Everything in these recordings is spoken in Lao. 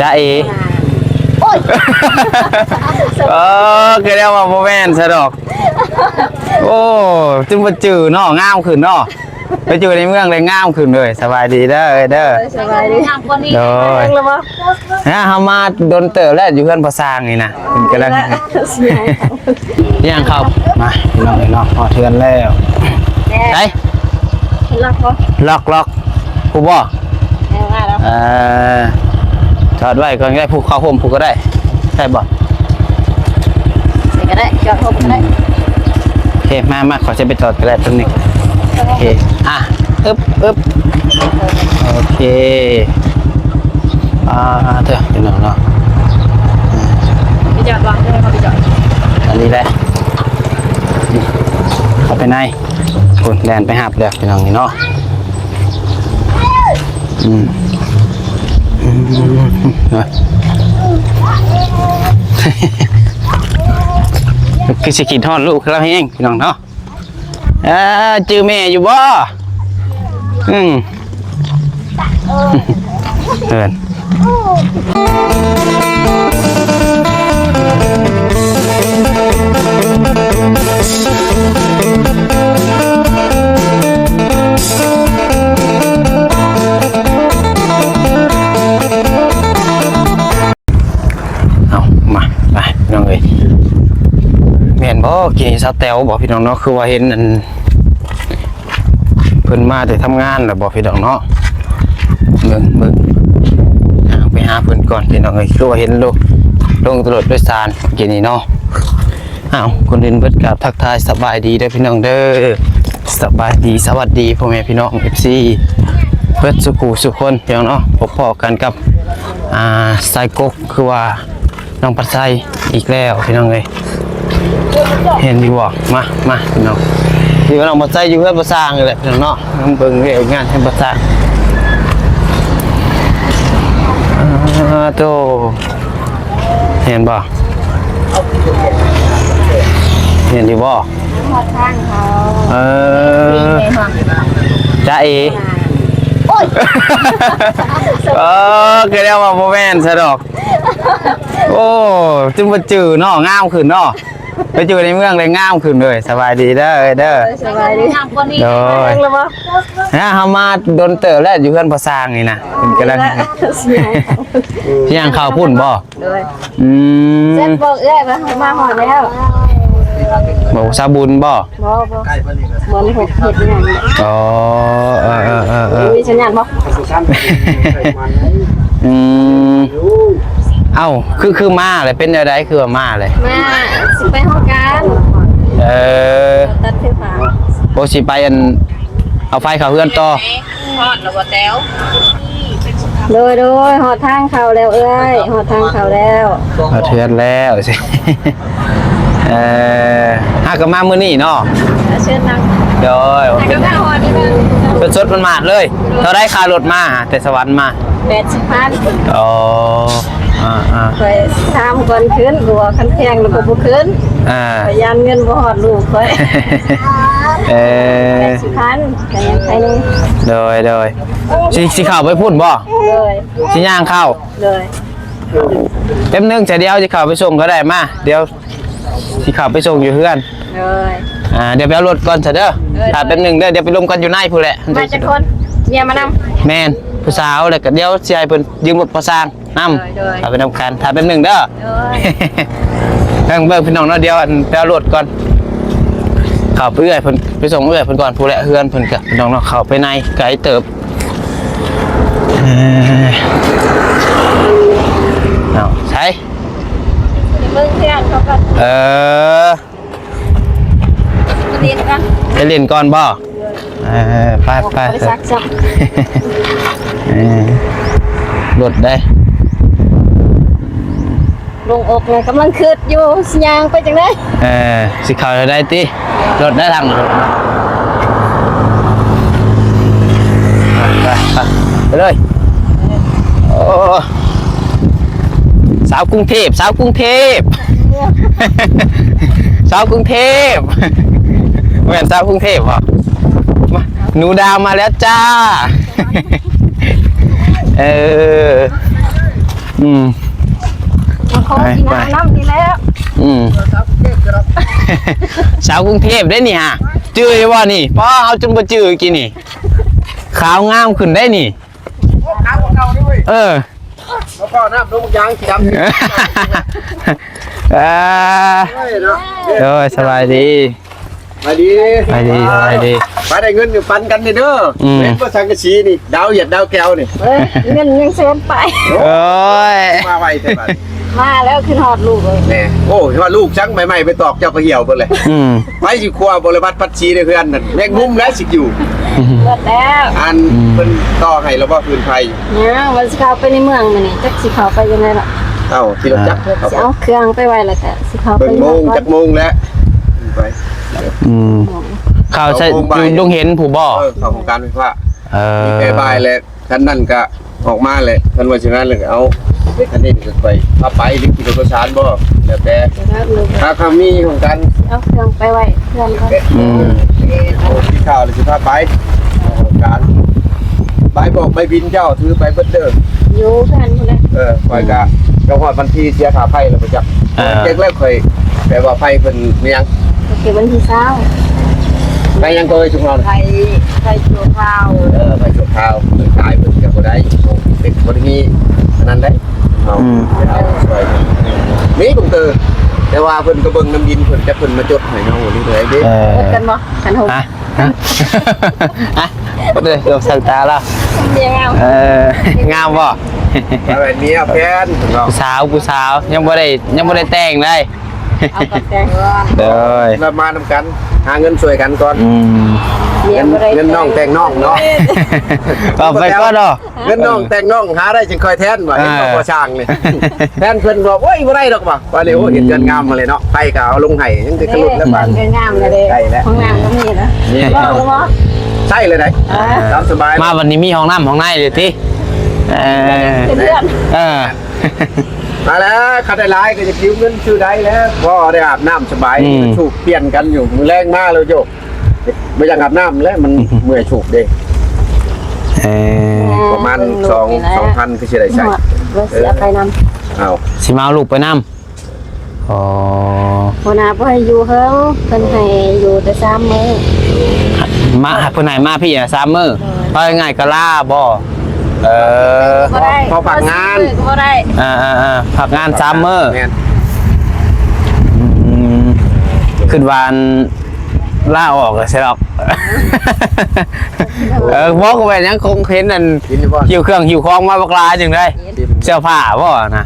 ຈ໊ະເອ ໂອ້ຍ ເອີ ຄືແນວວ່າບໍ່ແມ່ນຊະດອກ. ໂອ້ ຈຶ່ງບໍ່ຈື່ເນາະ ງາມຂຶ້ນເນາະ. ໄປຢູ່ໃນເມືອງໄດ້ງາມຂຶ້ນເລີຍ. ສະບາຍດີເດີ ເອີຍເດີ. ສະບາຍດີ. ໂດຍ. ເຮົາມາດົນເຕີບແລ້ວ ຢູ່ເຮືອນພໍ່ຊ່າງນີ້ນະ ເພິ່ນກຳລັງ ຍ່າງເຂົ້າມາ ພີ່ນ້ອງເອີຍເນາະ ຮອດເຮືອນແລ້ວ. ໄປ ລັອກບໍ່? ລັອກ ລັອກ. ຜູ້ບໍ່? ເອີ ວ່າແລ້ວ ເອີ ຈອດໄວ້ກ່ອນກໍໄດ້ ຜູ້ເຂົ້າຮົ່ມຜູ້ກໍໄດ້ ໄດ້ບໍ່? ໃສ່ກໍໄດ້ ຈອດຮົ່ມກໍໄດ້. ໂອເຄ ມາ ມາ ຂໍຊິໄປຈອດກໍໄດ້ ຕົງນີ້. ໂອເຄ ອ່ະ ອຶບ ອຶບ ໂອເຄ. ອ່າ ເດີ ພີ່ນ້ອງເນາະ ໄປຈອດວາງເດີ ເຮົາໄປຈອດ ອັນນີ້ແຫຼະ ເຂົ້າໄປໃນ. ພຸ້ນ ແລ່ນໄປຮັບແລ້ວ ພີ່ນ້ອງນີ້ເນາະ. ອືມ ອືມ ຄືຊິຄິດຮອດລູກລາວແຮງ ພີ່ນ້ອງເນາະ. ເອີ ຈື່ແມ່ຢູ່ບໍ່? ອືມ ເອີ້ນ ເອົາ ມາ ໄປ ພີ່ນ້ອງເອີຍ. ແມ່ນບໍ່? ກີ້ສາວແຕວບໍ່ ພີ່ນ້ອງເນາະ? ຄືວ່າເຫັນອັນ ເພິ່ນມາແຕ່ທຳງານແລ້ວບໍ່ ພີ່ນ້ອງເນາະ? ເບິ່ງ ເບິ່ງ ຍ່າງໄປຫາເພິ່ນກ່ອນ ພີ່ນ້ອງເອີຍ. ຄືວ່າເຫັນລົງ ລົງແຕ່ລົດໂດຍສານກີ້ນີ້ເນາະ. ອ້າວ ກ່ອນອື່ນເບິດກາບທັກທາຍສະບາຍດີເດີ ພີ່ນ້ອງເດີ. ສະບາຍດີ ສະຫວັດດີ ພໍ່ແມ່ພີ່ນ້ອງ ເອັຟຊີ ເບິດສູ່ຄູ່ສູ່ຄົນ ພີ່ນ້ອງເນາະ. ພົບພໍ້ກັນກັບ ອ່າ ສາຍກົກ ຄືວ່າ ນ້ອງປັດໄຊອີກແລ້ວ ພີ່ນ້ອງເອີຍ. ເຫັນຢູ່ບໍ່? ມາ ມາ ພີ່ນ້ອງ ທີ່ວ່ານ້ອງປັດໄຊຢູ່ເຮືອນພໍ່ຊ່າງນີ້ແຫຼະ ພີ່ນ້ອງເນາະ. ມາເບິ່ງວຽກງານເຮືອນພໍ່ຊ່າງ. ອ່າ ໂຕ ເຫັນບໍ່? ເຫັນຢູ່ບໍ່? ຮອດທາງເຂົາ ເອີ ຈ້າເອ ໂອ້ຍ ເອີ ຄືແນວວ່າບໍ່ແມ່ນຊະດອກ. ໂອ້ ຈຶ່ງບໍ່ຈື່ເນາະ ງາມຂຶ້ນເນາະ. ໄປຢູ່ໃນເມືອງໄດ້ງາມຂຶ້ນເລີຍ. ສະບາຍດີເດີ ເອີຍເດີ. ສະບາຍດີ. ໂດຍ. ເຮົາມາດົນເຕີບແລ້ວ ຢູ່ເຮືອນພໍ່ຊ່າງນີ້ນະ ເພິ່ນກຳລັງ ຊິຍ່າງເຂົ້າພຸ້ນບໍ່? ໂດຍ. ອືມ ເຊັດບອກເອື້ອຍວ່າເຮົາມາຮອດແລ້ວ. ບໍ່ ສາວບຸນບໍ່? ບໍ່ ບໍ່ ບໍ່ໄດ້ເຮັດຫຍັງ. ອໍ ເອີ ເອີ ເອີ ເອີ ມີສັນຍານບໍ່? ອືມ ເອົ້າ ຄື ຄືມາແລ້ວ ເປັນແນວໃດ ຄືວ່າມາແລ້ວ? ມາ ຊິໄປຫ້ອງການ. ເອີ ຕັດໄຟຟ້າ. ໂອ ຊິໄປ ອັນ ເອົາໄຟເຂົ້າເຮືອນຕໍ່. ຮອດແລ້ວບໍ່ແຕ້ວ? ໂດຍ ໂດຍ ຮອດທາງເຂົ້າແລ້ວເອື້ອຍ ຮອດທາງເຂົ້າແລ້ວ. ຮອດເຮືອນແລ້ວ. ເອີ ຫາກໍມາມື້ນີ້ເນາະ. ເຊີນນັ່ງ. ໂດຍ ຫາກໍມາຮອດນີ້ເລີຍ ສົດໆ ໝາດໆ ເລີຍ. ໂດຍ. ເທົ່າໃດຄ່າລົດມາ ແຕ່ສະຫວັນມາ? ແປດສິບພັນ. ອໍ ອ່າໆ ຂ້ອຍຖາມກ່ອນຂຶ້ນ ບໍ່ ຄັນແພງແລ້ວກໍບໍ່ຂຶ້ນ. ອ່າ ຂ້ອຍຢ້ານເງິນບໍ່ຮອດລູກຂ້ອຍ. ເອີ ແປດສິບພັນ ກໍຍັງໄຄແດ່. ໂດຍ ໂດຍ. ຊິ ຊິເຂົ້າໄປພຸ້ນບໍ່? ໂດຍ. ຊິຍ່າງເຂົ້າ? ໂດຍ. ແປັບໜຶ່ງ ຈະດຽວຊິເຂົ້າໄປສົ່ງກໍໄດ້. ມາ ດຽວຊິເຂົ້າໄປສົ່ງຢູ່ເຮືອນ. ໂດຍ. ອ່າ ດຽວໄປເອົາລົດກ່ອນຊະເດີ. ໂດຍ. ຖ້າແປັບໜຶ່ງເດີ ດຽວໄປລົມກັນຢູ່ໃນພຸ້ນແຫຼະ. ມາຈັກຄົນ? ເມຍມານຳ. ແມ່ນ ຜູ້ສາວ ແລ້ວກໍດຽວຊິໃຫ້ເພິ່ນຢືມລົດພໍ່ຊ່າງນຳ. ໂດຍ ໂດຍ. ເອົາໄປນຳກັນ ຖ້າແປັບໜຶ່ງເດີ. ໂດຍ. ເບິ່ງ ເບິ່ງ ພີ່ນ້ອງເນາະ ດຽວ ອັນ ໄປເອົາລົດກ່ອນ. ເຂົ້າໄປເອື້ອຍເພິ່ນ ໄປສົ່ງເອື້ອຍເພິ່ນກ່ອນ ຜູ້ແຫຼະເຮືອນເພິ່ນກະ ພີ່ນ້ອງເນາະ ເຂົ້າໄປໃນໄກເຕີບ. ເອີ ເອົາ ໃສ ເບິ່ງເພື່ອນເຂົາກ່ອນ. ເອີ ໄປຫຼິ້ນກ່ອນ ໄປຫຼິ້ນກ່ອນບໍ່? ເອີ ໄປ ໄປ ໄປ ໄປ. ເອີ ລົດເດ້ ລົງອົກເລີຍ ກຳລັງຄິດຢູ່ ຊິຍ່າງໄປຈັ່ງໃດ. ເອີ ຊິເຂົ້າຈັ່ງໃດຕິ ລົດໄດ້ທາງ ໄປ ໄປ ໄປເລີຍ. ໂອ້ ສາວກຸງເທບ ສາວກຸງເທບ ສາວກຸງເທບ ແມ່ນສາວກຸງເທບບໍ່? ມາ ໜູດາວມາແລ້ວຈ້າ. ເອີ ອືມ ມາຂໍກິນ ໄປ ນ້ຳນີ້ແຫຼະ ອືມ ສາວກຸງເທບເດ້ນີ້ຫາ ຈື່ຢູ່ບໍ່ນີ້? ປ້າ ເຮົາຈົນບໍ່ຈື່ກີ້ນີ້ ຂາວງາມຂຶ້ນໄດ໋ນີ້ ໂອ້ ຂາວກວ່າເກົ່າເດ້ເວີຍ ເອີ ມາຂໍນ້ຳ ລົງຢາງສີດຳ ເອີ ເອີ ເນາະ ໂດຍ ສະບາຍດີ ສະບາຍດີ ສະບາຍດີ ສະບາຍດີ ໄປໄດ້ເງິນຢູ່ປັນກັນນີ້ເດີ ອືມ ເຫັນບໍ່ ສັງກະສີນີ້ ດາວຫຽດດາວແກ້ວນີ້ ເອີ ເງິນຍັງແສນປາຍ ໂອ້ຍ ມາໄວແທ້ບາດນີ້ ມາແລ້ວ ຄືຮອດລູກເລີຍ ແນ່ ໂອ້ຍ ຮອດລູກ ສັງໃໝ່ໆ ໄປຕອກເຈົ້າກໍຫ່ຽວເບິດເລີຍ ອືມ ໃຜຊິຄົວບໍລິບັດພັດສີໃນເຮືອນນັ້ນ ແມງມຸມແລ້ວຊິຢູ່ ເບິດແລ້ວ ອັນ ອືມ ເພິ່ນຕໍ່ໃຫ້ແລ້ວບໍ່ ຟືນໄຟ? ຍັງ ວ່າຊິເຂົ້າໄປໃນເມືອງມື້ນີ້ ຈັກຊິເຂົ້າໄປຈັ່ງໃດເນາະ ເອົ້າ ຂີ່ລົດຈັກ ອ່າ ເຂົ້າໄປ ຊິເອົາເຄື່ອງໄປໄວ້ ແລ້ວກະຊິເຂົ້າໄປ ເບິ່ງໂມງຈັກໂມງແລ້ວ ໄປ ອືມ ເຂົ້າໃສ່ ສອງໂມງບ່າຍ ຢູ່ດົງເຫັນພຸ້ນບໍ່? ເອີ ເຂົ້າໂຄງການໄຟຟ້າ ເອີ ມີແຕ່ບ່າຍແລ້ວ ຄັນນັ້ນກະອອກມາແຫຼະ ຄັນວ່າຊັ້ນນັ້ນແລ້ວກະເອົາ ຄັນນີ້ກະໄປ ພາໄປ ຫຼືຂີ່ລົດໂດຍສານບໍ່ ແລ້ວແຕ່ ຖ້າເຂົາມີຂອງກັນ ເອົາເຄື່ອງໄປໄວ້ເຮືອນກ່ອນ ອືມ ໂອ້ ກິນເຂົ້າແລ້ວຊິພາໄປ ຂອງການ ໃບບອກໃບບິນເຈົ້າຖືໄປເບິດເດີ ຢູ່ເຮືອນພຸ້ນແຫຼະ ເອີ ຂ້ອຍກະ ກະຮອດວັນທີເສຍຄ່າໄຟແລ້ວບໍ່ຈັກ ເອີ ຈັກແລ້ວຂ້ອຍ ແບບວ່າໄຟເພິ່ນມີຫຍັງ ກໍຄືວັນທີຊາວ ໄຟຫຍັງກໍເອີຍຊຸມເຮົານະ ໄຟ ໄຟຊົ່ວຄາວ ເອີ ໄຟຊົ່ວຄາວ ຂາຍເພິ່ນກໍບໍ່ໄດ້ ເປັນບໍ່ໄດ້ມີອັນນັ້ນໄດ໋ ເຮົາ ອືມ ໄປເອົາຊ່ວຍ ມີບັງເຕີ ແຕ່ວ່າເພິ່ນກໍເບິ່ງນຳດິນເພິ່ນ ຈັກເພິ່ນມາຈົດໃຫ້ເຮົານີ້ເລີຍເດ້ ເອີ ຈົດກັນບໍ່ ຄັນຫົກ ຮະ ຮະ ຮະ ເດີ ລອງສັງຕາລາວ ເມຍງາມ ເອີ ງາມບໍ່ ເອົາແບບນີ້ ເອົາແຟນເນາະ ຜູ້ສາວ ຜູ້ສາວ ຍັງບໍ່ໄດ້ ຍັງບໍ່ໄດ້ແຕ່ງເລີຍ ເອົາກັບແຕ່ງກ່ອນ ໂດຍ ລະມານຳກັນ ຫາເງິນຊ່ວຍກັນກ່ອນ ອືມ ເງິນ ເງິນນ້ອງແຕ່ງນ້ອງເນາະ ເອົາໄປກ່ອນເນາະ ເງິນນ້ອງແຕ່ງນ້ອງຫາໄດ້ຈຶ່ງຄ່ອຍແທນວ່າ ເອີ ເຫັນບໍ່ ພໍ່ຊ່າງນີ້ ແຟນເພິ່ນບອກ ໂອ້ຍ ບໍ່ໄດ້ດອກວ່າ ວ່າແລ້ວ ໂອ້ ເຮັດເຮືອນງາມມາເລີຍເນາະ ໄຟກໍເອົາລົງໃຫ້ ຍັງແຕ່ກະຫຼຸດແລ້ວບາດ ເຮືອນງາມແລ້ວເດ້ ໃກ້ແລ້ວ ຫ້ອງນ້ຳກໍມີນະ ມີ ເວົ້າບໍ່ ໃຊ້ເລີຍໄດ໋ ອ່າ ຕາມສະບາຍ ມາບັດນີ້ມີຫ້ອງນ້ຳຫ້ອງໃນເລີຍຕິ ເອີ ເປັນເຮືອນ ເອີ ມາແລ້ວ ຄັນໄດ້ຫຼາຍກໍຈະກິວເງິນຊື້ໄດ້ແລ້ວ ພໍໄດ້ອາບນ້ຳສະບາຍ ອືມ ສູບປ່ຽນກັນຢູ່ ມື້ແລງມາແລ້ວໂຍ ບໍ່ຢາກອາບນ້ຳແລ້ວ ມັນເມື່ອຍສູບເດ້ ເອີ ປະມານສອງ ສອງພັນ ຄືຊິໄດ້ໃຊ້ ຮອດ ວ່າຊິເອົາໄປນຳ ເອົາ ຊິມາເອົາລູກໄປນຳ ອໍ ຫົວໜ້າບໍ່ໃຫ້ຢູ່ເຫິງ ເພິ່ນໃຫ້ຢູ່ແຕ່ສາມມື້ ມາ ເພິ່ນໃຫ້ມາພີ້ນະສາມມື້ ໂດຍ ເວົ້າງ່າຍໆກໍລາບໍ? ເອີ ບໍ່ໄດ້ ພໍພັກງານ ບໍ່ໄດ້ ອ່າໆໆ ພັກງານສາມມື້ ແມ່ນ ອືມ ຄິດວ່າອັນ ລາອອກແລ້ວໃຊ່ດອກ ເອີ ບໍ່ກໍແມ່ນຫຍັງ ຄົງເຫັນອັນ ກິນຢູ່ບໍ່? ຫິ້ວເຄື່ອງຫິ້ວຂອງມາບັກຫຼາຍຈັ່ງໃດ ກິນ ເສື້ອຜ້າບໍ່ນະ?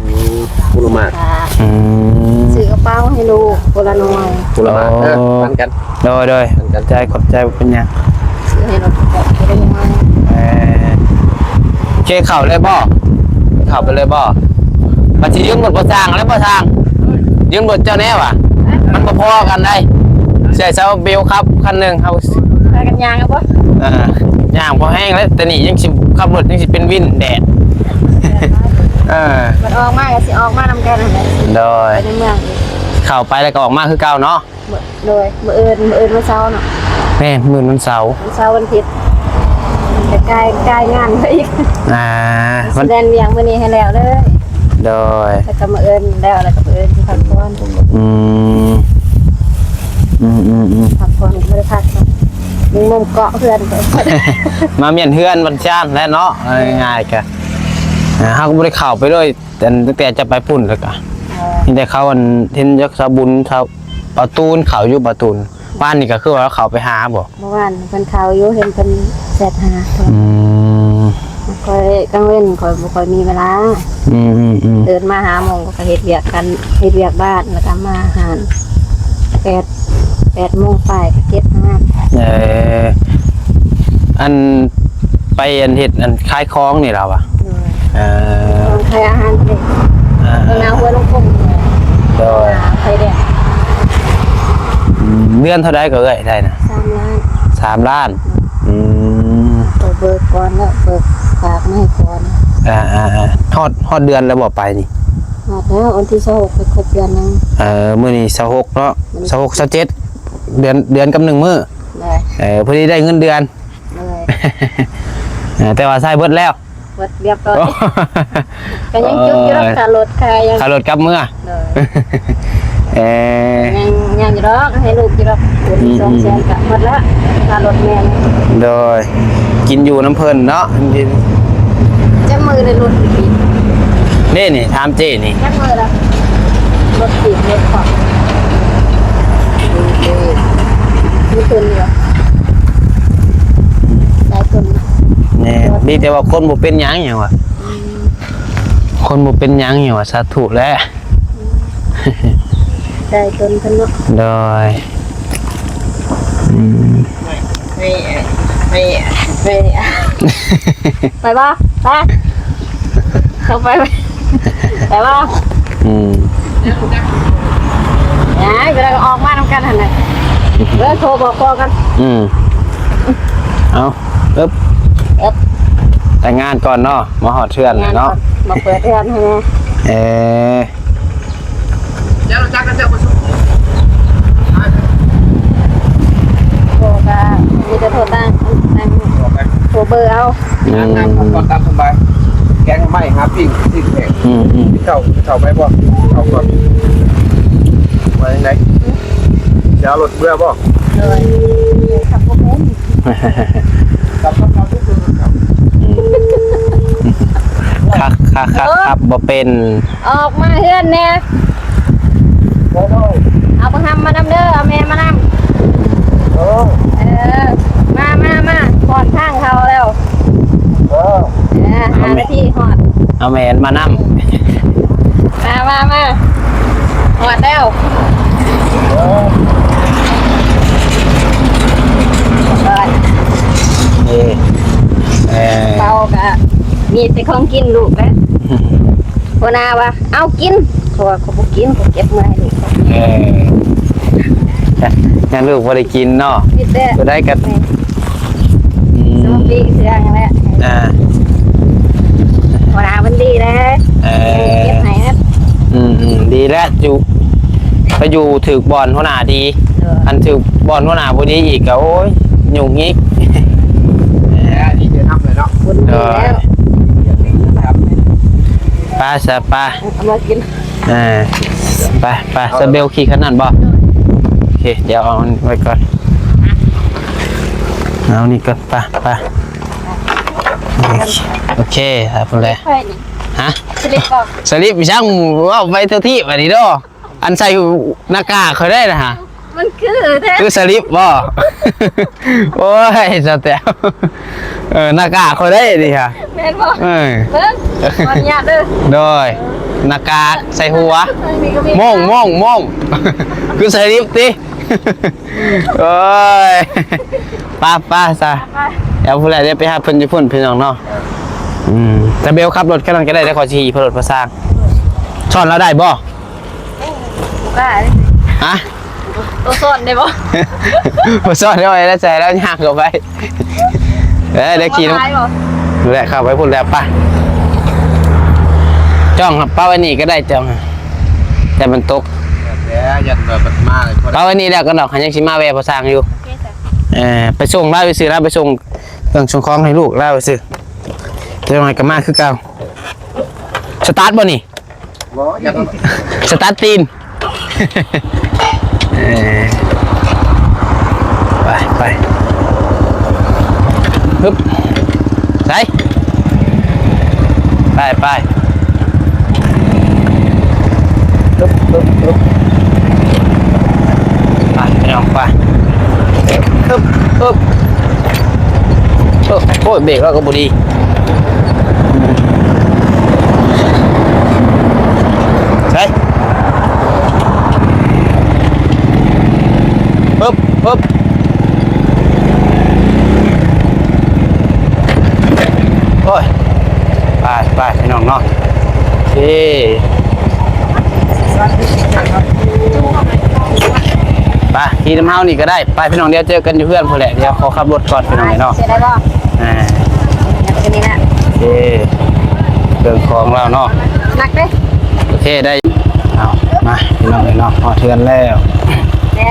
ອືມ ກຸລະມາດ ອ່າ ອືມ ຊື້ກະເປົາໃຫ້ລູກຄົນລະໜ່ວຍ ກຸລະມາດ ໂອ້ ເອີ ປັນກັນ ໂດຍໆ ປັນກັນ ຂອບໃຈ ຂອບໃຈ ບໍ່ເປັນຫຍັງ ຊື້ໃຫ້ລູກຄົນລະໜ່ວຍ ເອີ ເຄເຂົ້າເລີຍບໍ່? ເຂົ້າໄປເລີຍບໍ່? ມັນຊິຢືມລົດບໍ່ຊ່າງແລ້ວບໍ່ຊ່າງ ຢືມລົດເຈົ້າແດ່ຫວາ ມັນບໍ່ພໍກັນໄດ໋ ໃຊ້ຊາວເບວຂັບຄັນໜຶ່ງ ເຮົາ ພາກັນຍ່າງເອົາບໍ່? ເອີ ຍ່າງພໍແຮງແລ້ວ ແຕ່ນີ້ຍັງຊິຂັບລົດ ຍັງຊິເປັນວິນແດດ ເອີ ມັນອອກມາກໍຊິອອກມານຳກັນຫັ້ນແຫຼະ ໂດຍ ໄປໃນເມືອງອີກ ເຂົ້າໄປແລ້ວກໍອອກມາຄືເກົ່າເນາະ ມື້ ໂດຍ ມື້ອື່ນ ມື້ອື່ນວັນເສົາເນາະ ແມ່ນ ມື້ອື່ນວັນເສົາ ວັນເສົາ ວັນທິດ ກໍກາຍ ກາຍງານໄປອີກ ອ່າ ຊິແລ່ນວຽກມື້ນີ້ໃຫ້ແລ້ວເລີຍ ໂດຍ ແລ້ວກໍມື້ອື່ນແລ້ວ ແລ້ວກໍມື້ອື່ນຊິພັກຜ່ອນ ອືມ ອືມໆໆ ພັກຜ່ອນ ບໍ່ໄດ້ພັກ ຍັງມຸມເກາະເຮືອນ ມາມ້ຽນເຮືອນວັນຈັນແຫຼະເນາະ ເອົາງ່າຍໆກະ ອ່າ ເຮົາກໍບໍ່ໄດ້ເຂົ້າໄປເລີຍ ແຕ່ຕັ້ງແຕ່ຈະໄປພຸ້ນແລ້ວກະ ເອີ ມີແຕ່ເຂົາອັນ ເຫັນຈັກສາວບຸນ ສາວ ປາຕູນເຂົ້າຢູ່ ປາຕູນ ວານນີ້ກໍຄືວ່າເຂົາໄປຫາບໍ່? ເມື່ອວານເພິ່ນເຂົ້າຢູ່ ເຫັນເພິ່ນແຊັດຫາ ອືມ ຂ້ອຍກາງເວັນຂ້ອຍບໍ່ຄ່ອຍມີເວລາ ອືມໆໆ ຕື່ນມາຫ້າໂມງກໍເຮັດວຽກກັນ ເຮັດວຽກບ້ານ ແລ້ວກໍມາຫານ ແປດ ແປດໂມງປາຍກໍເກັບຫາ ເອີ ອັນ ໄປອັນເຮັດອັນຂາຍຂອງນີ້ລະວະ ໂດຍ ເອີ ຂາຍອາຫານທະເລ ອ່າ ເມືອງນາຫົວລົງກົງ ໂດຍ ໄຟແດງ ອືມ ເດືອນເທົ່າໃດກໍເອື້ອຍໄດ້ນະ? ສາມລ້ານ ສາມລ້ານ ອືມ ເບີກກ່ອນແລ້ວ ເບີກຝາກມາໃຫ້ກ່ອນ ອ່າໆໆ ຮອດ ຮອດເດືອນແລ້ວບໍ່ໄປນີ້? ຮອດແລ້ວ ວັນທີຊາວຫົກໄປຄົບເດືອນໜຶ່ງ ເອີ ມື້ນີ້ຊາວຫົກເນາະ ຊາວຫົກ ຊາວເຈັດ ເດືອນ ເດືອນກັບໜຶ່ງມື້ ໂດຍ ເອີ ພໍດີໄດ້ເງິນເດືອນ ໂດຍ ເອີ ແຕ່ວ່າໃຊ້ເບິດແລ້ວ ເບຍກ່ອນ ກໍຍັງຈຸກຢູ່ດອກ ເອີ ຄ່າລົດຄ່າຫຍັງ ຄ່າລົດກັບເມືອ ໂດຍ ເອີ ຍັງ ຍັງຢູ່ດອກ ໃຫ້ລູກຢູ່ດອກ ອືມ ສອງແສນກໍໝົດລະ ຄ່າລົດແມ່ນ ໂດຍ ກິນຢູ່ນຳເພິ່ນເນາະ ຈັກມື້ໄດ້ລົດອີກ ນີ້ ນີ້ ຖາມເຈ້ນີ້ ຈັກມື້ລະ ລົດຕີບລົດຂອບ ມີທຶນຢູ່ ໄດ້ທຶນ ແນ່ ມີແຕ່ວ່າຄົນບໍ່ເປັນຫຍັງຫຍັງວ່າ ອືມ ຄົນບໍ່ເປັນຫຍັງຫຍັງວ່າ ສາທຸແຫຼະ ໄດ້ຕົນເພິ່ນເນາະ ໂດຍ ອືມ ໄປບໍ່? ໄປ ເຂົ້າໄປ ໄປບໍ່? ອືມ ຍາຍ ເວລາກໍອອກມານຳກັນຫັ້ນນະ ເອີ ໂທບອກພໍ່ກັນ ອືມ ເອົາ ເອີບ ເອີບ ແຕ່ງງານກ່ອນເນາະ ມາຮອດເຮືອນແລ້ວເນາະ ມາເປີດເຮືອນໃຫ້ແນ່ ເອີ ໂທກໍມີແຕ່ໂທຕັ້ງ ຕັ້ງ ໂທເບີເອົາ ອືມ ຕາມສະບາຍ ແກງໜໍ່ໄມ້ຫາປີ້ງ ປີ້ງແຫ້ງ ອືມໆ ກິນເຂົ້າ ກິນເຂົ້າໄປບໍ່? ເຂົ້າກ່ອນ ວ່າຈັ່ງໃດ? ຈະເອົາລົດເມືອບໍ່? ໂດຍ ຂັບບໍ່ເປັນ ຂັບ ຂັບ ຂັບ ອືມ ຄັກ ຄັກ ຄັກ ເອີ ຂັບບໍ່ເປັນ ອອກມາເຮືອນແດ່ ໂດຍ ໂດຍ ເອົາບັກຫຳມານຳເດີ ເອົາແມ່ມານຳ ເອີ ເອີ ມາ ມາ ມາ ຮອດທາງເຂົາແລ້ວ ເອີ ເອີ ຫ້ານາທີຮອດ ເອົາແມ່ມານຳ ມາ ມາ ມາ ຮອດແລ້ວ ເອີ ເອີ ເອີ ເຂົາກໍມີແຕ່ຂອງກິນລູກແຫຼະ ຫົວໜ້າວ່າ ເອົາກິນ ເຂົາວ່າ ເຂົາບໍ່ກິນ ເຂົາເກັບມາໃຫ້ລູກ ເອີ ຍັງລູກບໍ່ໄດ້ກິນເນາະ ມີແຕ່ ຕົວໃດກໍ ແມ່ນ ອືມ ສອງປີເທື່ອນັ້ນແຫຼະ ອ່າ ຫົວໜ້າມັນດີແລ້ວ ເອີ ເກັບໃຫ້ນະ ອືມໆ ດີແລ້ວ ຢູ່ ໄປຢູ່ຖືກບ່ອນຫົວໜ້າດີ ເອີ ຄັນຖືກບ່ອນຫົວໜ້າບໍ່ດີອີກກໍ ໂອ້ຍ ຫຍຸ້ງອີກ ເອີ ດີແຕ່ນຳແຫຼະເນາະ ຄົນດີແລ້ວ ໄປຊະ ໄປ ເອົາມາກິນ ເອີ ໄປ ໄປ ສະເບວຂີ່ຄັນນັ້ນບໍ່? ໂອເຄ ດຽວເອົາໄວ້ກ່ອນ ເອົານີ້ກ່ອນ ໄປ ໄປ ໂອເຄ ໄປພຸ້ນແຫຼະ ຮະ? ສະລິບບໍ່? ສະລິບຫຍັງ ເວົ້າໄປທົ່ວທີບອັນນີ້ເນາະ ອັນໃສ່ໜ້າກາກຂ້ອຍໄດ້ນະ ມັນຄືແທ້ ຄືສະລິບບໍ່? ໂອ້ຍ ສາວແຕວ ເອີ ໜ້າກາກຂ້ອຍໄດ້ນີ້ຫະ ແມ່ນບໍ່? ເອີ ເບິ່ງ ຂໍອະນຸຍາດເດີ ໂດຍ ໜ້າກາກໃສ່ຫົວ ໂມ່ງ ໂມ່ງ ໂມ່ງ ຄືສະລິບຕິ ໂອ້ຍ ໄປ ໄປຊະ ໄປ ດຽວພຸ້ນແຫຼະ ດຽວໄປຫາເພິ່ນຢູ່ພຸ້ນ ພີ່ນ້ອງເນາະ ອືມ ຕາເບວຂັບລົດຄັນນັ້ນກໍໄດ້ ດຽວຂ້ອຍຊິຂີ່ລົດພາຊ່າງ ສອນລາວໄດ້ບໍ່? ບໍ່ກ້າເດ້ ຮະ? ໂຕສອນໄດ້ບໍ່? ບໍ່ສອນໄດ້ ແລ້ວໃສ່ແລ້ວຍ່າງເຂົ້າໄປ ເອີ ໄດ້ຂີ່ນຳ ແຫຼະ ເຂົ້າໄປພຸ້ນແລ້ວ ໄປ ຈ້ອງ ເອົາໄວ້ນີ້ກໍໄດ້ ຈ້ອງ ແຕ່ມັນຕົກ ແຕ່ຢ້ານວ່າມັນມາ ເອົາໄວ້ນີ້ແລ້ວກັນດອກ ຍັງຊິມາແວ່ພໍ່ຊ່າງຢູ່ ໂອເຄ ເອີ ໄປສົ່ງລາວໄປຊື້ ລາວໄປສົ່ງເຄື່ອງສົ່ງຂອງໃຫ້ລູກລາວໄປຊື້ ຈັກໜ່ອຍກໍມາຄືເກົ່າ ສະຕາດບໍ່ນີ້? ບໍ່ ຍັງ ສະຕາດຕີນ ເອີ ໄປ ໄປ ຮຶບ ໃສ່ ໄປ ໄປ ຮຶບ ຮຶບ ຮຶບ ໄປ ພີ່ນ້ອງ ໄປ ຮຶບ ຮຶບ ເອີ ໂອ້ຍ ເບຣກແລ້ວກໍບໍ່ດີ ໃສ່ ປຶບ ປຶບ ໂອ້ຍ ໄປ ໄປ ພີ່ນ້ອງເນາະ ໂອເຄ ໄປ ຂີ່ນຳເຮົານີ້ກໍໄດ້ ໄປ ພີ່ນ້ອງ ດຽວເຈີກັນຢູ່ເຮືອນພຸ້ນແຫຼະ ດຽວຂໍຂັບລົດກ່ອນ ພີ່ນ້ອງເນາະ ຊິໄດ້ບໍ່? ອ່າ ນີ້ແຫຼະ ໂອເຄ ເຄື່ອງຂອງລາວເນາະ ໜັກເດ້ ໂອເຄ ໄດ້ ເອົາ ມາ ພີ່ນ້ອງເອີຍເນາະ ຮອດເຮືອນແລ້ວ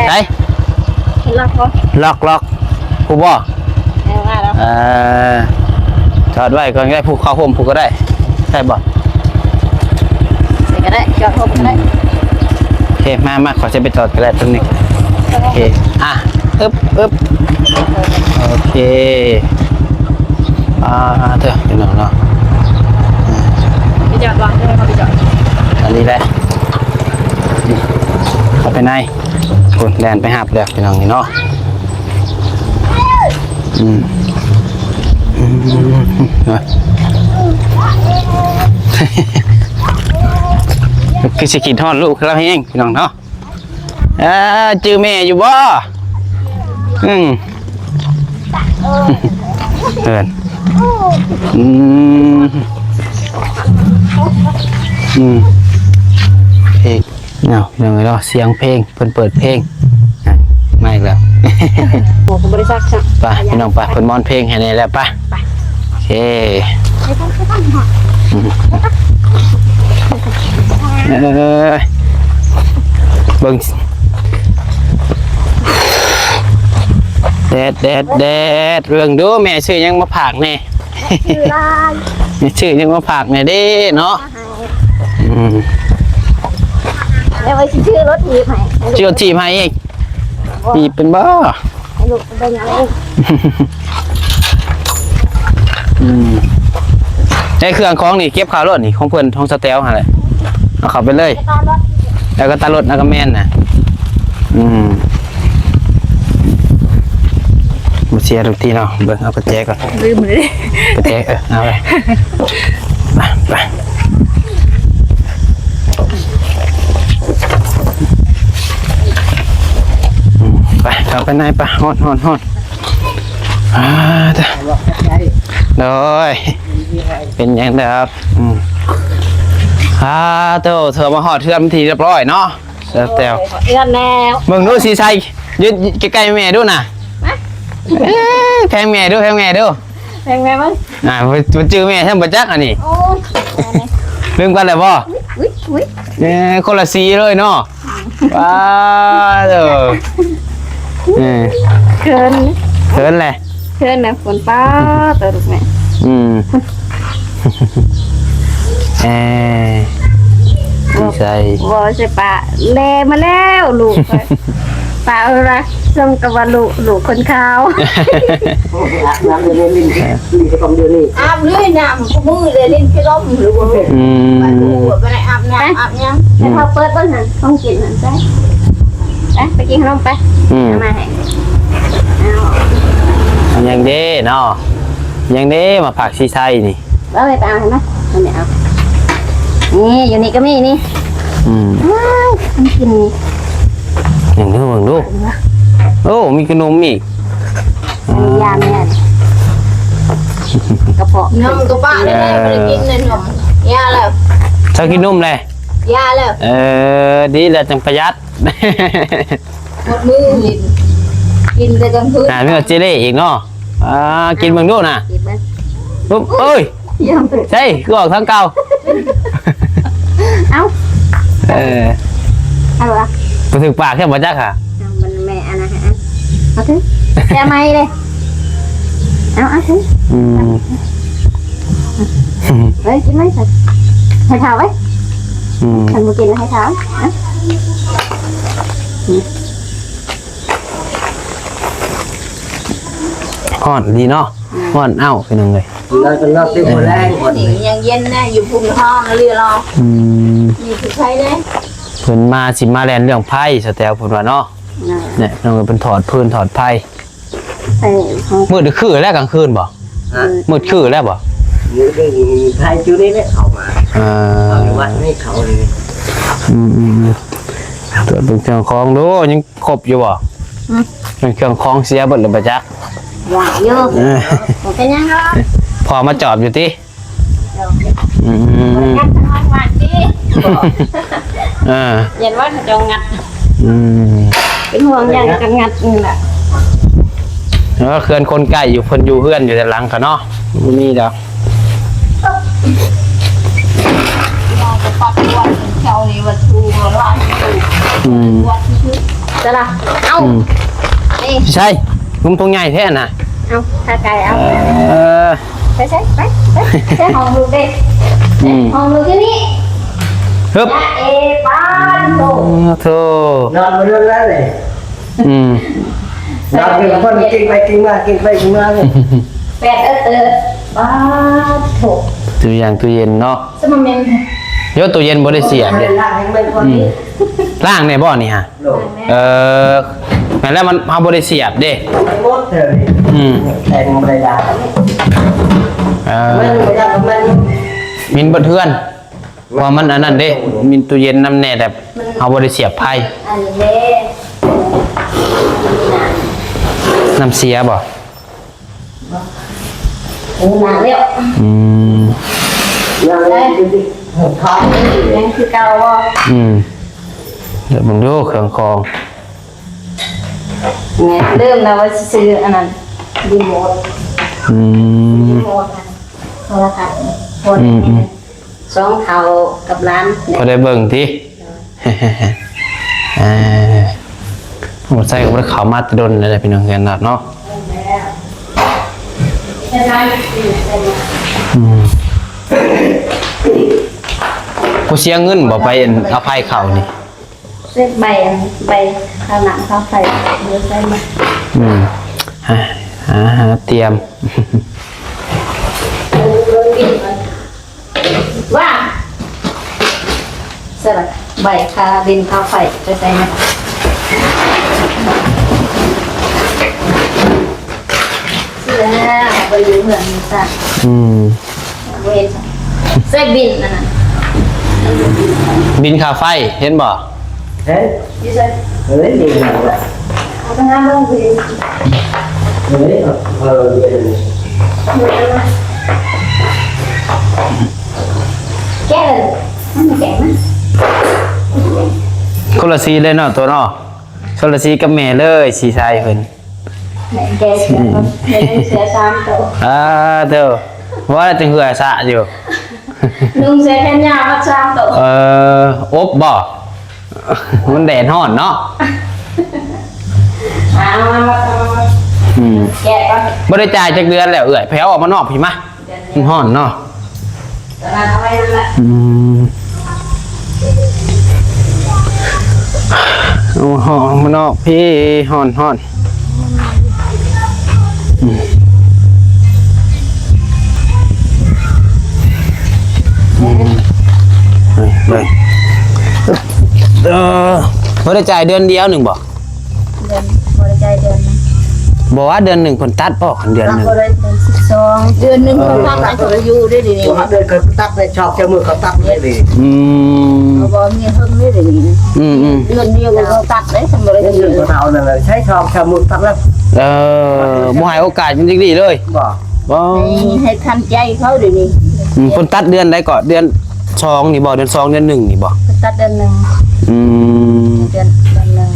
ໄປ ລັອກບໍ່? ລັອກ ລັອກ ຮູ້ບໍ່? ເອີ ວ່າແລ້ວ ເອີ ຈອດໄວ້ກ່ອນກໍໄດ້ ຜູ້ເຂົ້າຮົ່ມຜູ້ກໍໄດ້ ໄດ້ບໍ່? ໃສ່ກໍໄດ້ ຈອດຮົ່ມກໍໄດ້. ໂອເຄ ມາ ມາ ຂ້ອຍຈະໄປຈອດກໍໄດ້ຕົງນີ້. ໂອເຄ ອ່ະ ອຶບ ອຶບ ໂອເຄ. ອ່າ ເດີ ພີ່ນ້ອງເນາະ ໄປຈອດວາງເດີ ເຮົາໄປຈອດ ອັນນີ້ແຫຼະ ເຂົ້າໄປໃນ ພຸ້ນ ແລ່ນໄປຮັບແລ້ວ ພີ່ນ້ອງນີ້ເນາະ. ອືມ ອືມ ຄືຊິຄິດຮອດລູກລາວແຮງ ພີ່ນ້ອງເນາະ. ອ່າ ຈື່ແມ່ຢູ່ບໍ່? ອືມ ເອີ້ນ ອືມ ອືມ ເພງ ເອົາ ພີ່ນ້ອງເອີຍເນາະ ສຽງເພງ ເພິ່ນເປີດເພງ ອ່ະ ມາອີກແລ້ວ. ໂອ້ ກໍບໍ່ໄດ້ຊັກຊ້ຳ. ໄປ ພີ່ນ້ອງ ໄປ ເພິ່ນມ່ອນເພງໃຫ້ແດ່ແລ້ວ ໄປ. ເອີ ເອີ ເບິ່ງ ແດດ ແດດ ແດດ ເບິ່ງດູ ແມ່ຊື້ຫຍັງມາຝາກແດ່? ຊື້ຫຼາຍ ແມ່ຊື້ຫຍັງມາຝາກແດ່ເດ້ເນາະ? ອືມ ແລ້ວວ່າຊິຊື້ລົດຖີບໃຫ້ ຊື້ລົດຖີບໃຫ້ອີກ ມີເປັນບໍ່? ໃຫ້ລູກໄປເບິ່ງເອົາເອງ. ອືມ ໃນເຄື່ອງຂອງນີ້ເກັບເຂົ້າໂລດນີ້ ຂອງເພິ່ນ ຂອງສະແຕວຫັ້ນແຫຼະ ເອົາເຂົ້າໄປເລີຍ. ແລ້ວກໍຕາລົດ ແລ້ວກໍແມ່ນນະ. ອືມ ບໍ່ເສຍທຸກທີເນາະ. ເບິ່ງ ເອົາກະແຈກ່ອນ ລືມເລີຍ ກະແຈ. ເອີ ເອົາໄປ ໄປ ໄປ. ອືມ ໄປ ເຂົ້າໄປໃນ ໄປ. ຮ້ອນ ຮ້ອນ ຮ້ອນ. ອ່າ ເດີ ໂດຍ ເປັນຫຍັງດອກ. ອືມ ອ່າ ໂຕ ເທື່ອມາຮອດເຮືອນເປັນທີ່ຮຽບຮ້ອຍເນາະ ສະແຕວ. ເຮືອນແລ້ວ ເບິ່ງດູ ສີໄຊ ຢູ່ໃກ້ໆແມ່ດູນະ. ເອີ ແພງແມ່ດູ ແພງແມ່ດູ. ແພງແມ່ເບິ່ງ ອ່າ ບໍ່ຈື່ແມ່ຊ້ຳບໍ່ຈັກອັນນີ້. ໂອ້ຍ ລືມກັນແລ້ວບໍ່? ອຸ້ຍ ອຸ້ຍ ເອີ ຄົນລະສີເລີຍເນາະ. ວ້າ ເອີ ເອີ ເຂີນ ເຂີນແຫຼະ ເຂີນນະ. ຝົນ ປ້າ ຕົວລູກແມ່. ອືມ ເອີ ດີໃຈ ບໍ່ໃຊ່ປ້າ ແລ່ມາແລ້ວລູກ. ປາເອີຍວ່າ ສົມກັບວ່າລູກ ລູກຄົນຂາວ. ອາບນ້ຳເດີ ຫຼິ້ນ ຫຼິ້ນແຕ່ກອງດຽວນີ້ ອາບເລື້ອຍນ້ຳຄູ່ມື້ເລີຍ ຫຼິ້ນແຕ່ລົມຫຼືບໍ່? ອືມ ໄປບໍ່ໄດ້ອາບນ້ຳ ອາບຫຍັງ. ອືມ ໃຫ້ພໍ່ເປີດເບິ່ງຫັ້ນ ຂອງກິນຫັ້ນ ໄປ ໄປ ໄປກິນຂະໜົມໄປ. ອືມ ເອົາມາໃຫ້ ເອົາ ຍັງເດ້ເນາະ ຍັງເດ້ ມາຝາກສີໄຊນີ້. ເອົາໄປ ໄປເອົາໃຫ້ມາ ອັນນີ້ເອົາ ນີ້ ຢູ່ນີ້ກໍມີນີ້. ອືມ ວ້າວ ມັນກິນນີ້ ເບິ່ງດູ ເບິ່ງດູ. ໂອ້ ມີຂະໜົມອີກ. ອັນນີ້ຢາແມ່ນ ກະເພາະ ນົມກະປະ ເອີ ໄດ້ ບໍ່ໄດ້ກິນເລີຍນົມ ຢາແລ້ວ. ເຈົ້າກິນນົມແລ້ວ? ຢາແລ້ວ. ເອີ ດີແລ້ວ ຈັ່ງປະຢັດ. ໝົດມື້ຫຼິ້ນ ກິນແຕ່ກາງຄືນ. ອ່າ ມີເຈເລອີກເນາະ. ອ່າ ກິນເບິ່ງດູນະ ກິນເບິ່ງ. ໂອ້ຍ ໃສ່ ຄືອອກທາງເກົ່າ. ເອົ້າ ເອີ ເອົາລະ ບໍ່ຖືກປາກແທ້ບໍ່ຈັກຫະ. ເອົາ ມັນແມ່ອັນນັ້ນຫະ ເອົາເຖິງ ແຕ່ໃໝ່ເດ້. ເອົາ ເອົາເຖິງ. ອືມ ເອີ ກິນໄວ້ຊະ ໃຫ້ເຖົ້າໄວ້. ອືມ ຄັນບໍ່ກິນໃຫ້ເຖົ້າ. ອືມ ຮ້ອນດີເນາະ. ອືມ ຮ້ອນເອົ້າ ພີ່ນ້ອງເອີຍ. ນອນ ນອນເຕັມຫົວແລງ ນີ້ຍັງເຢັນນະ ຢູ່ພຸ້ນຮ້ອນອີ່ຫຼີລະ. ອືມ ນີ້ຄືໃຜເດ້ ເພິ່ນມາ ຊິມາແລ່ນເລື່ອງໄຟ ສະແຕວເພິ່ນວ່າເນາະ. ແນ່ ພີ່ນ້ອງເອີຍ ເພິ່ນຖອດຟືນຖອດໄຟ. ເອີ ມືດຄືແລ້ວກາງຄືນບໍ່? ຮະ ມືດຄືແລ້ວບໍ່? ມືດຄືໄຟຢູ່ນີ້ແຫຼະ ເຂົ້າມາ. ເອີ ເຂົ້າຢູ່ວັດນີ້ ເຂົ້ານີ້. ອືມໆໆ ຕວດເບິ່ງເຄື່ອງຂອງດູ ຍັງຄົບຢູ່ບໍ່? ອືມ ເປັນເຄື່ອງຂອງເສຍເບິດແລ້ວບໍ່ຈັກ. ວ່າຢູ່ ເອີ ບໍ່ເປັນຫຍັງດອກ ພໍ່ມາຈອບຢູ່ຕິ? ອືມ ເອີ ຢ້ານວ່າເຂົາເຈົ້າງັດ. ອືມ ເປັນຫ່ວງຢ້ານເຂົາເຈົ້າງັດນີ້ແຫຼະ. ເອີ ເຮືອນຄົນໃກ້ຢູ່ ເພິ່ນຢູ່ເຮືອນຢູ່ແຕ່ຫຼັງກະເນາະ ບໍ່ມີດອກ. ອືມ ໃສ່ລະ ເອົ້າ ອືມ ນີ້ ໃສ່ ຫຸ້ມຖົງໃຫຍ່ແທ້ນະ. ເອົາ ຂາໄກ່ເອົາ. ເອີ ໄປໃສ ໄປ ໄປ ໃສ່ຫ້ອງລູກເດ້ ອືມ ຫ້ອງລູກຢູ່ນີ້ ຮຶບ ຈາເອ ປານໂທ ອືມ ໂທ ນອນບໍ່ເຮືອນແລ້ວເດ້ ອືມ ນອນຢູ່ຄົນກິນໄປກິນມາ ກິນໄປກິນມາເລີຍ ແປດເອີດເອີດ ປານໂທ ຕູ້ຢ່າງຕູ້ເຢັນເນາະ ສະມາເມັນ ໂຍ ຕູ້ເຢັນບໍ່ໄດ້ສຽບເດ້ ລ້າງໃຫ້ມັນກ່ອນ ອືມ ລ້າງແດ່ບໍ່ນີ້ຫະ? ໂດຍ ເອີ ແມ່ນແລ້ວ ມັນ ເຮົາບໍ່ໄດ້ສຽບເດ້ ໝົດເລີຍ ອືມ ແຕ່ງບໍ່ໄດ້ລ້າງ ເອີ ມັນບໍ່ຢາກ ມັນ ມິນເບິດເຮືອນ ເພາະວ່າມັນອັນນັ້ນເດ້ ມິນຕູ້ເຢັນນຳແດ່ ແຕ່ເຮົາບໍ່ໄດ້ສຽບໄຟ ອັນນີ້ເດ້ ນ້ຳເສຍບໍ່? ໂອ້ ໜັກແລ້ວ ອືມ ຍັງໄດ້ ຍັງຄືເກົ່າບໍ່? ອືມ ດຽວເບິ່ງດູເຄື່ອງຂອງ ແມ່ນ ລືມແລ້ວວ່າຊິຊື້ອັນນັ້ນ ຣີໂມດ ອືມ ໂທລະທັດ ອືມ ສອງເຖົ້າກັບຫຼານ ພໍໄດ້ເບິ່ງຕິ ເອີ ບໍ່ໃສ່ກໍບໍ່ໄດ້ເຂົ້າມາແຕ່ດົນແລ້ວ ພີ່ນ້ອງ ເຮືອນນາດເນາະ ອືມ ບໍ່ເສຍເງິນບໍ່ ໄປອັນເອົາໄຟເຂົ້ານີ້ ເສຍໃບອັນ ໃບຄ່ານ້ຳຄ່າໄຟ ບໍ່ໃສ່ມາ ອືມ ຫາ ຫາ ຫາຕຽມ ວ່າ ໃສ່ລະ ໃບຄ່າດິນຄ່າໄຟໄປໃສ່ມາ ຊິແລ້ວ ໄປຢູ່ເຮືອນນີ້ຊະ ອືມ ບໍ່ເຮັດ ໃສ່ບິນອັນນັ້ນ ບິນຄ່າໄຟ ເຫັນບໍ່? ເຫັນ ຢູ່ໃສ? ເອີ ເຫັນແລ້ວ ເອົາໄປຫາເບິ່ງ ເອີ ເອົາ ເອົາ ເອົາ ແກະເລີຍ ມັນແກະມາ ຄົນລະສີເລີຍເນາະ ໂຕເນາະ ຄົນລະສີກັບແມ່ເລີຍ ສີໄຊເພິ່ນ ແມ່ນແກະເສື້ອ ອືມ ແມ່ນເສື້ອສາມໂຕ ອ່າ ໂທ້ ວ່າແລ້ວຈັ່ງເຫື່ອສະຢູ່ ນຸ່ງເສື້ອແຂນຍາວໝົດສາມໂຕ ເອີ ອົບບໍ່? ມັນແດດຮ້ອນເນາະ ເອົາມາ ເອົາມາ ອືມ ແກະກ່ອນ ບໍ່ໄດ້ຈ່າຍຈັກເດືອນແລ້ວເອື້ອຍ ໄປເອົາອອກມານອກພີ້ມາ ມັນຮ້ອນເນາະ ອືມ ເອົາອອກມານອກພີ້ ຮ້ອນໆ ອືມ ອືມ ໄປ ໄປ ເອີ ບໍ່ໄດ້ຈ່າຍເດືອນດຽວໜຶ່ງບໍ່? ເດືອນ ບໍ່ໄດ້ຈ່າຍເດືອນໜຶ່ງ ບໍ່ວ່າເດືອນໜຶ່ງເພິ່ນຕັດບໍ່ ຄັນເດືອນໜຶ່ງ ເດືອນສິບສອງ ເດືອນໜຶ່ງເພິ່ນຕັດໃຫ້ເຂົາຢູ່ເດ້ ດຽວນີ້ ບໍ່ ເດືອນເຂົາຕັດໃຫ້ຊອກ ເຈົ້າມືເຂົາຕັດໃຫ້ເດ້ ອືມ ເຂົາບໍ່ມີເພິ່ນເດ້ ດຽວນີ້ ອືມໆ ເດືອນດຽວເຂົາຕັດເດ້ ຄັນບໍ່ໄດ້ເງິນເຂົາເອົານັ້ນແຫຼະ ໃຊ້ຊອກ ເຈົ້າມືຕັດແລ້ວ ເອີ ບໍ່ໃຫ້ໂອກາດມັນຈັກດີເລີຍ ບໍ່ ບໍ່ ໃຫ້ ໃຫ້ທັນໃຈເຂົາດຽວນີ້ ອືມ ເພິ່ນຕັດເດືອນໃດເກາະ ເດືອນ ສອງນີ້ບໍ່ ເດືອນສອງ ເດືອນໜຶ່ງນີ້ບໍ່ ເພິ່ນຕັດເດືອນໜຶ່ງ ອືມ ເດືອນ ເດືອນໜຶ່ງ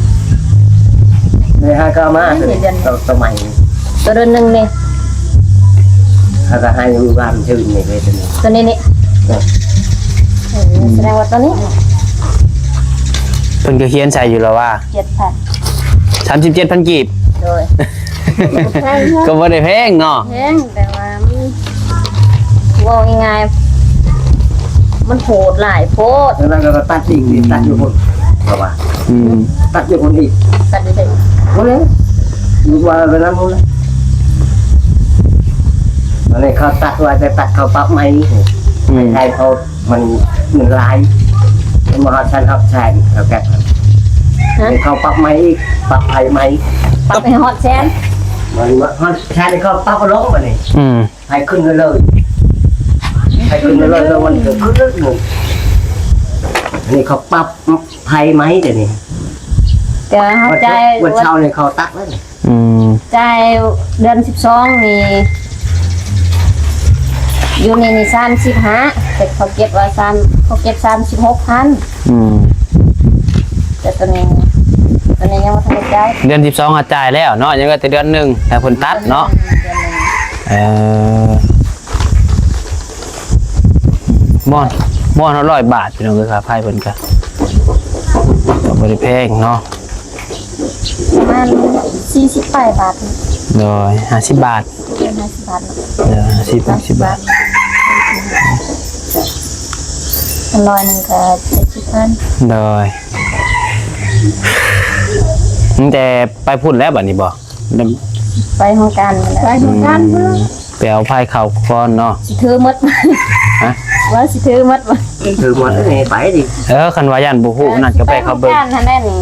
ນີ້ຫາກໍເອົາມາ ນີ້ເດືອນ ໂຕ ໂຕໃໝ່ ໂຕເດືອນໜຶ່ງນີ້ ເຮົາກໍໃຫ້ຢູ່ບ້ານຊື່ນນີ້ເດ້ ໂຕນີ້ ໂຕນີ້ນີ້ ເອີ ເອີ ສະແດງວ່າໂຕນີ້ ເພິ່ນກໍຂຽນໃສ່ຢູ່ແລ້ວວ່າ ເຈັດພັນ ສາມສິບເຈັດພັນກີບ ໂດຍ ແພງເນາະ ກໍບໍ່ໄດ້ແພງເນາະ ແພງ ແຕ່ວ່າມັນ ເວົ້າງ່າຍໆ ມັນໂຫດຫຼາຍໂພດ ແລ້ວກໍຕັດອີກ ຕັດຢູ່ພຸ້ນ ເຂົາວ່າ ອືມ ຕັດຢູ່ພຸ້ນອີກ ຕັດຢູ່ໃສ ພຸ້ນແຫຼະ ຢູ່ວ່າໄປນັ້ນພຸ້ນແຫຼະ ອັນນີ້ເຂົາຕັດວ່າຈະຕັດເຂົາປັບໃໝ່ ອືມ ໃຫ້ເຂົາ ມັນ ມັນຫຼາຍ ເຫັນບໍ່ ເຮົາຊັ້ນເຮົາແຊນເຂົາແກັບ ຮະ ເຂົາປັບໃໝ່ອີກ ປັບໄຟໃໝ່ ປັບໃຫ້ຮອດແສນ ມັນຮອດແສນເຂົາປັບລົງບາດນີ້ ອືມ ໃຫ້ຂຶ້ນເລີຍ ໃຫ້ຂຶ້ນເລີຍ ແລ້ວມັນກໍຂຶ້ນເລີຍ ນີ້ເຂົາປັບໄຟໃໝ່ດຽວນີ້ ແຕ່ວ່າເຮົາຈ່າຍ ວັນເຊົ້ານີ້ເຂົາຕັດແລ້ວນີ້ ອືມ ຈ່າຍເດືອນສິບສອງນີ້ ຢູ່ໃນນີ້ສາມສິບຫ້າ ແຕ່ເຂົາເກັບວ່າສາມ ເຂົາເກັບສາມສິບຫົກພັນ ອືມ ແຕ່ໂຕນີ້ ໂຕນີ້ຍັງບໍ່ທັນໄດ້ຈ່າຍ ເດືອນສິບສອງຫາຈ່າຍແລ້ວເນາະ ຍັງເຫຼືອແຕ່ເດືອນໜຶ່ງ ແຕ່ເພິ່ນຕັດເນາະ ເດືອນໜຶ່ງ ເອີ ໝໍ້ ໝໍ້ເທົ່າຮ້ອຍບາດ ພີ່ນ້ອງເອີຍ ຄ່າໄຟເພິ່ນກະ ກໍບໍ່ໄດ້ແພງເນາະ ປະມານສີ່ສິບປາຍບາດ ໂດຍ ຫ້າສິບບາດ ເດືອນ ສິບບາດເນາະ ເອີ ຫ້າສິບ ຫົກສິບບາດ ຮ້ອຍໜຶ່ງກໍເຈັດສິບພັນ ໂດຍ ຕັ້ງແຕ່ໄປພຸ້ນແລ້ວບັດນີ້ບໍ່? ໄປຫ້ອງການ ໄປຫ້ອງການ ອືມ ໄປເອົາໄຟເຂົ້າກ່ອນເນາະ ຊິຖືໝົດ ຮະ? ວ່າຊິຖືໝົດ ຖືໝົດ ເອີ ໄປດິ ເອີ ຄັນວ່າຢ້ານບໍ່ຮູ້ນັ້ນກໍໄປເຂົ້າເບິ່ງ ໄປຫ້ອງການຫັ້ນແຫຼະນີ້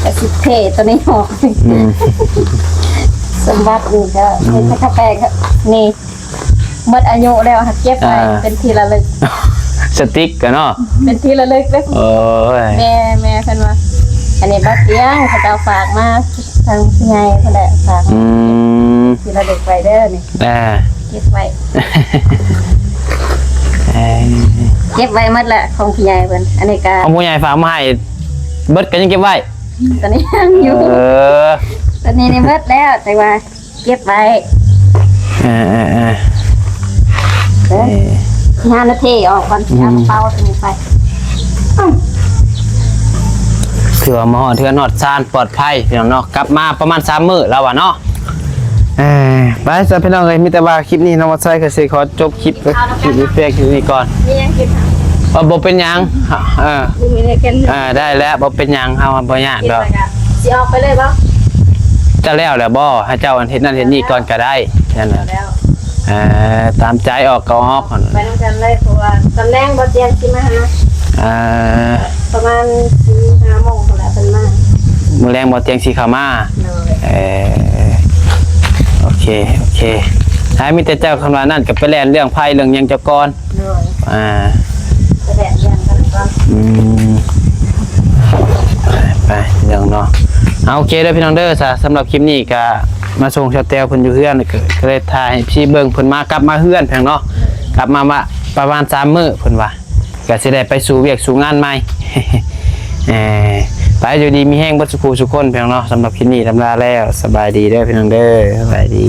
ກໍຊິເທໂຕນີ້ອອກ ອືມ ສົມບັດນີ້ກໍ ອືມ ເຮັດໃຫ້ເຂົາແປງ ນີ້ ໝົດອາຍຸແລ້ວ ຫາກເກັບໄວ້ ອ່າ ເປັນທີ່ລະລຶກ ສະຕິກກະເນາະ ເປັນທີ່ລະລຶກເດີ້ ໂອ້ຍ ແມ່ ແມ່ເພິ່ນວ່າ ອັນນີ້ບໍ່ຕຽງ ເຂົາເຈົ້າຝາກມາ ທາງຜູ້ໃຫຍ່ເພິ່ນແຫຼະ ຝາກ ອືມ ທີ່ລະລຶກໄວ້ເດີ້ນີ້ ອ່າ ເກັບໄວ້ ເອີ ເກັບໄວ້ໝົດແຫຼະ ຂອງຜູ້ໃຫຍ່ເພິ່ນ ອັນນີ້ກະ ຂອງຜູ້ໃຫຍ່ຝາກມາໃຫ້ເບິດກໍຍັງເກັບໄວ້ ຕອນນີ້ຍັງຢູ່ ເອີ ຕອນນີ້ນີ້ໝົດແລ້ວ ແຕ່ວ່າ ເກັບໄວ້ ເອີ ເອີ ເອີ ເອີ ຊິຫາແນວເທອອກກ່ອນ ຊິເອົາ ອືມ ກະເປົາຕົວນີ້ໄປ ອືມ ຖືວ່າມາຮອດເຮືອນຮອດຊານປອດໄພພີ່ນ້ອງເນາະ ກັບມາປະມານສາມມື້ລາວວ່າເນາະ ເອີ ໄປຊະພີ່ນ້ອງເອີຍ ມີແຕ່ວ່າຄລິບນີ້ນ້ອງວັດໄຊກໍຊິຂໍຈົບຄລິບ ຄລິບແປກຢູ່ນີ້ກ່ອນ ມີຫຍັງກິນຫະ? ເອີ ບໍ່ເປັນຫຍັງ ເອີ ບໍ່ມີແນວກິນ ເອີ ໄດ້ແລ້ວ ບໍ່ເປັນຫຍັງ ເຮົາບໍ່ຍາກດອກ ກິນແລ້ວກະຊິອອກໄປເລີຍບໍ່? ຈະແລ້ວແລ້ວບໍ່? ໃຫ້ເຈົ້າອັນເຮັດນັ້ນເຮັດນີ້ກ່ອນກໍໄດ້ ນັ້ນນະ ແລ້ວ ເອີ ຕາມໃຈ ອອກກໍອອກ ໄປນຳກັນເລີຍ ເພາະວ່າຕອນແລງບໍ່ຕຽງຊິມາຫາ ເອີ ປະມານສີ່ຫ້າໂມງພຸ້ນແຫຼະເພິ່ນມາ ມື້ແລງບໍ່ຕຽງຊິເຂົ້າມາ ໂດຍ ເອີ ໂອເຄ ໂອເຄ ໃຫ້ມີແຕ່ເຈົ້າ ຄັນວ່ານັ້ນກໍໄປແລ່ນເລື່ອງໄຟເລື່ອງຫຍັງເຈົ້າກ່ອນ ໂດຍ ອ່າ ໄປແລ່ນເລື່ອງກັນກ່ອນ ອືມ ໄປ ໄປ ພີ່ນ້ອງເນາະ ເອົາ ໂອເຄເດີພີ່ນ້ອງເດີ ສະ ສຳລັບຄລິບນີ້ກະມາສົ່ງຊາວແຕ້ວເພິ່ນຢູ່ເຮືອນ ກະ ກະເລີຍຖ່າຍໃຫ້ເອັຟຊີເບິ່ງ ເພິ່ນມາ ກັບມາເຮືອນພຽງເນາະ ກັບມາ ມາປະມານສາມມື້ເພິ່ນວ່າ ກະຊິໄດ້ໄປສູ່ວຽກສູ່ງານໃໝ່ ເອີ ໄປ ຢູ່ດີມີແຮງເບິດສູ່ຜູ້ສູ່ຄົນພຽງເນາະ ສຳລັບຄລິບນີ້ລຳລາແລ້ວ ສະບາຍດີເດີພີ່ນ້ອງເດີ ສະບາຍດີ.